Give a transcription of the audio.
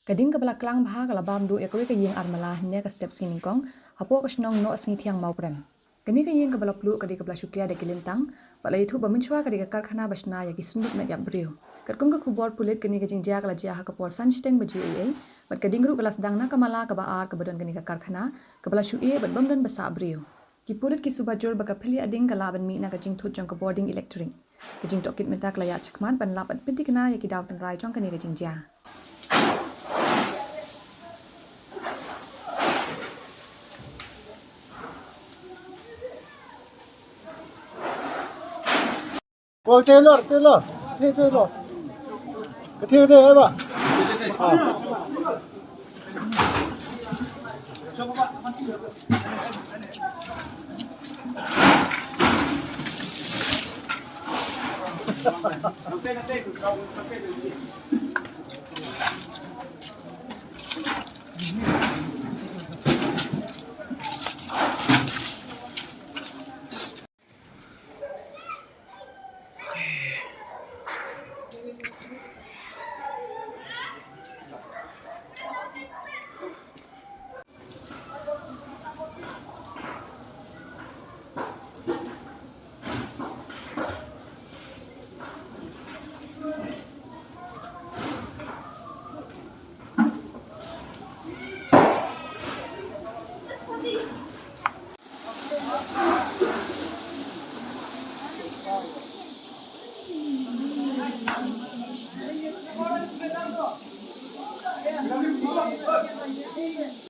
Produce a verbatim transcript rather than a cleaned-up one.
Ka ding kaba la klang bha ka la bam duh ïa kawei ka ïing armala hynne ka step sngi nyngkong hapoh ka shnong Nohsngithiang Mawprem. Kane ka ïing kaba la pluh ka dei kaba la shu klia da ki lyntang bad la ïathuh ba mynshuwa ka dei ka karkhana ba shna ïa ki synduk met ïap briew. Katkum ka khubor pulit, kane ka jingjia ka la jia ha ka por san shiteng baje eiei bad ka ding ruh ka la sdang na ka mala kaba ar kaba don kane ka karkhana kaba la shu ïeh bad bym don ba sah briew. Ki pulit ki suba jur ba ka phylliew ding ka lah ban mih na ka jingthut jong ka bording elektrik. Ka jingtohkit mynta ka la ïaid shakhmat ban lap ban pynthikna ïa ki daw tynrai jong kane ka jingjia. Ôi, thế lor, thế lor, thế, thế lor. Cái thế, thế ấy bà. À.